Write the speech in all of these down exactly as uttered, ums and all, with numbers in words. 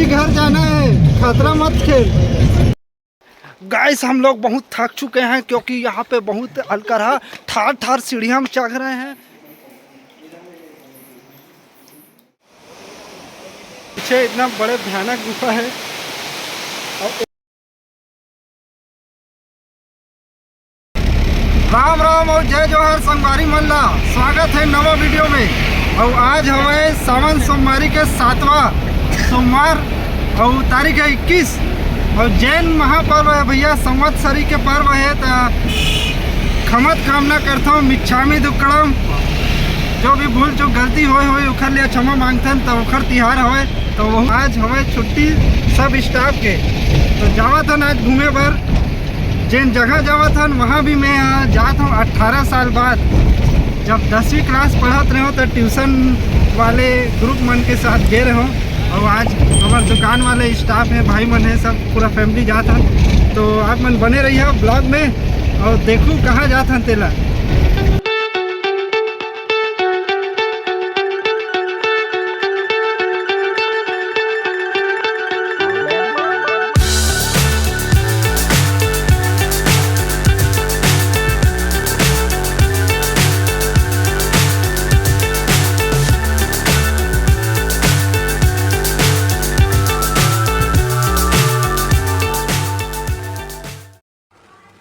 घर जाना है, खतरा मत खेल। गाइस, हम लोग बहुत थक चुके हैं क्योंकि यहाँ पे बहुत अलकरहा ठार ठार सीढ़ियाँ हम चढ़ रहे हैं। पीछे इतना बड़े भयानक गुफा है। और राम राम और जय जोहार संगवारी मन ला, स्वागत है नवा वीडियो में। और आज हवे सावन सोमवारी के सातवां सोमवार और तारीख है इक्कीस। और जैन महापर्व है भैया, संवत्सरी के पर्व है। त खमत कामना करता हूँ, मिच्छामी दुक्कड़म। जो भी भूल चूक गलती होए होए ओखर लिए क्षमा मांगथन। तो ओखर तिहार हवे, तो वो आज हवे छुट्टी सब स्टाफ के। तो जावत हन आज घूमे बर, जेन जगह जावत हन वहाँ भी मैं जात हूँ अठारह साल बाद। जब दसवीं क्लास पढ़त रहे तो ट्यूशन वाले ग्रुप मन के साथ गए रहे। और आज हमारे दुकान वाले स्टाफ हैं, भाई मन हैं, सब पूरा फैमिली जात हन। तो आप मन बने रहिए ब्लॉग में और देखू कहाँ जात हन तेला।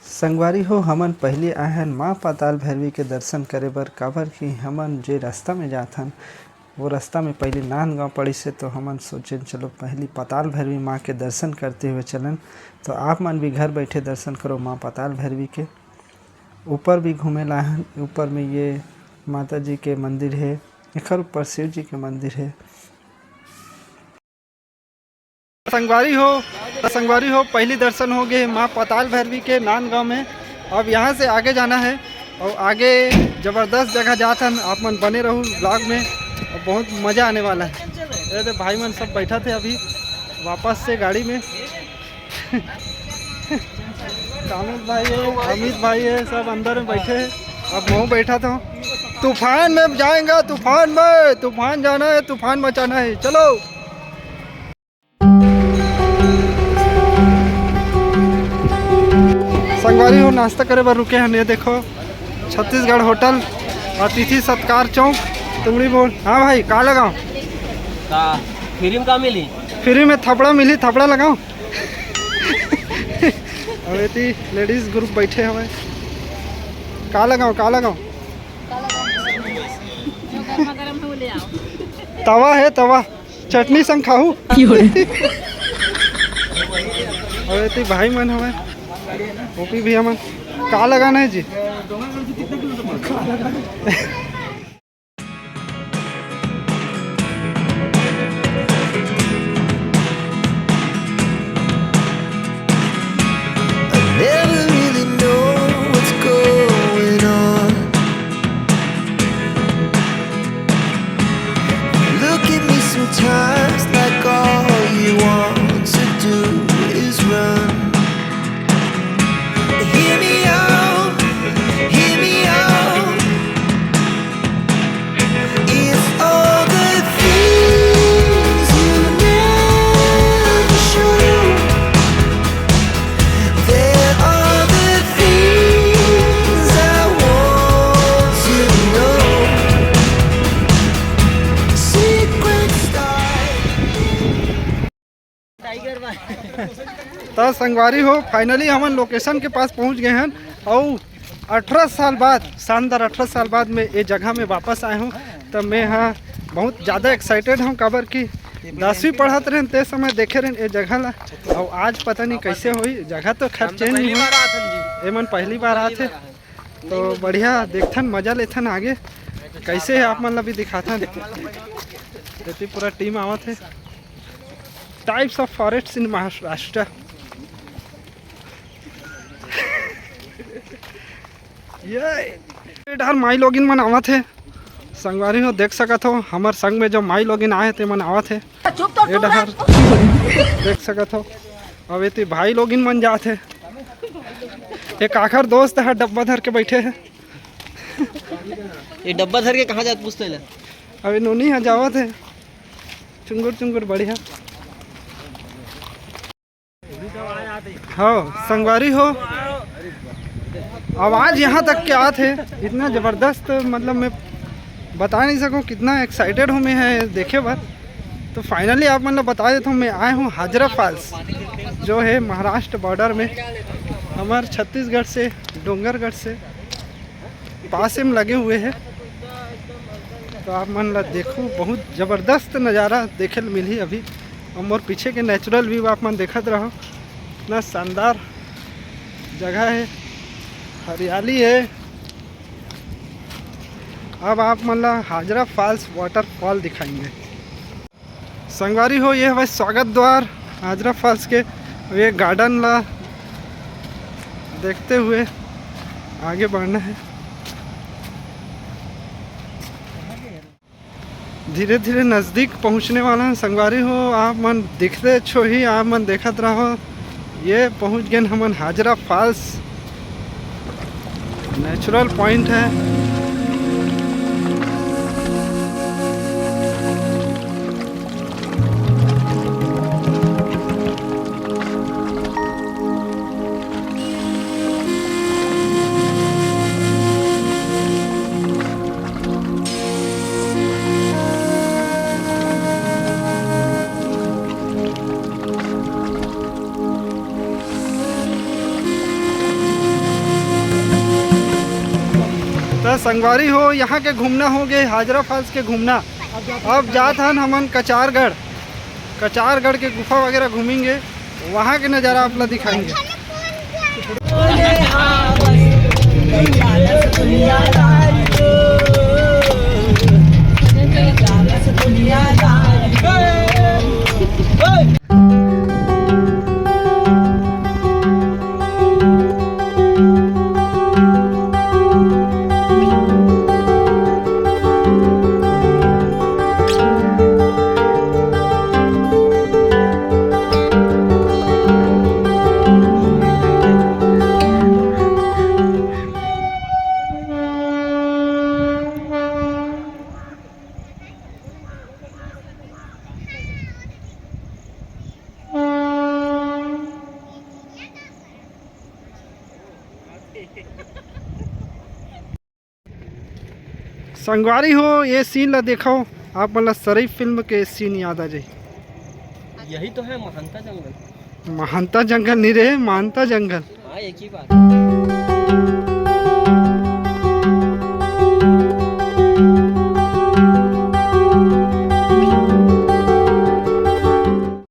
संगवारी हो, हमन पहिली आए हन माँ पाताल भैरवी के दर्शन करे बर, काबर कि हमन जे रास्ता में जात हन, वो रास्ता में पहिली नांदगांव पड़िस हे, तो हमन सोचेन, चलो पहिली पाताल भैरवी माँ के दर्शन करते हुए चलन। तो आप मन भी घर बैठे दर्शन करो माँ पाताल भैरवी के। ऊपर भी घूमे ला हन, ऊपर में ये माता जी के मंदिर हे, एखर ऊपर शिव जी के मंदिर हे। संगवारी हो, संगवारी हो, पहिली दर्शन हो गए माँ पाताल भैरवी के नांदगांव में। अब यहाँ से आगे जाना है और आगे जबरदस्त जगह जात हन, आप मन बने रहू ब्लॉग में, और बहुत मजा आने वाला है। ये दे भाई मन सब बैठा थे अभी वापस से गाड़ी में। कामित भाई है, अमित भाई है, सब अंदर में बैठे हैं। अब मैं बैठा था, तूफान में जाएगा, तूफान में, तूफान जाना है, तूफान मचाना है, चलो। संगवारी हो, नाश्ता करे बर रुके हैं, ये देखो छत्तीसगढ़ होटल, अतिथि सत्कार चौक, तुमड़ी बोल। हाँ भाई, का लगाओ? का फ्री में का मिली? फ्री में थपड़ा मिली, थपड़ा लगाओ। अब एती लेडीज ग्रुप बैठे हवे, का लगाओ, का लगाओ? जो गर्मा गर्म है वो ले आओ। तवा है, तवा। चटनी संग खाहू। अरे ती भाई मन हवे, ओपी भैया मन, का लगाना है जी? I never really know what's going on. Look at me sometimes like all you want to do is run. Hear me out, hear me out. It's all the things you never show. There are the things I want to know. Secret style. त संगवारी हो, finally हमन location के पास पहुंच गए हन। अउ अठारह साल बाद, शानदार अठारह साल बाद में ये जगह में वापस आए हूँ। त मैं हाँ बहुत ज़्यादा एक्साइटेड हूँ, काबर कि दसवीं पढ़त रहेन ते समय देखे रहेन ये जगह ला। अउ आज पता नहीं कैसे होई, जगह तो खैर चेंज नहीं होई, एमन पहली बार आत हे। तो बढ़िया देखथन, मजा लेथन आगे कैसे है, आप मन ला भी दिखाथन। एती पूरा टीम आवत है। Types of forests in Maharashtra. ये डहर माई लोगिन मन आवत है। संगवारी हो, देख सकत हो, हमर संग में जो माई लोगिन आए ते मन आवत है। ये डहर देख सकत हो। अब एती भाई लोगिन मन जात है। एक आखर दोस्त है, डब्बा धर के बैठे है। ये डब्बा धर के कहाँ जात पूछते ले? अभी नोनी है, जावत है। चुंगुर चुंगुर बढ़िया। हाँ संगवारी हो, आवाज़ यहाँ तक के आत हे, इतना ज़बरदस्त, मतलब मैं बता नहीं सकूँ कितना एक्साइटेड हूँ मैं है देखे बर। तो फाइनली आप मन ला बता देता हूँ, मैं आए हूँ हाजरा फॉल्स, जो है महाराष्ट्र बॉर्डर में, हमार छत्तीसगढ़ से, डोंगरगढ़ से पास में लगे हुए है। तो आप मन ला देखो, बहुत ज़बरदस्त नज़ारा देखे ल मिलही अभी। और मोर पीछे के नेचुरल व्यू आप मन देखत रहो, इतना शानदार जगह है, हरियाली है। अब आप मन ला हाजरा फॉल्स वाटरफॉल दिखाएंगे। संगवारी हो, ये हवय स्वागत द्वार हाजरा फॉल्स के। अब ये गार्डन ला देखते हुए आगे बढ़ना है। धीरे धीरे नज़दीक पहुँचने वाला है संगवारी हो। आप मन दिखते अच्छो ही, आप मन देखत रहो। ये पहुँच गए हमन हाजरा फॉल्स, नेचुरल पॉइंट है। तो संगवारी हो, यहाँ के घूमना हो गए, हाजरा फॉल्स के घूमना। अब जात हन हमन कचारगढ़, कचारगढ़ के गुफा वगैरह घूमेंगे, वहाँ के नज़ारा आप ला दिखाएंगे। संगवारी हो, ये सीन ला देखो, आप मन ला सरई फिल्म के सीन याद आ जाए। यही तो है महानता जंगल। महानता जंगल नहीं रे, मानता जंगल। हाँ, एक ही बात।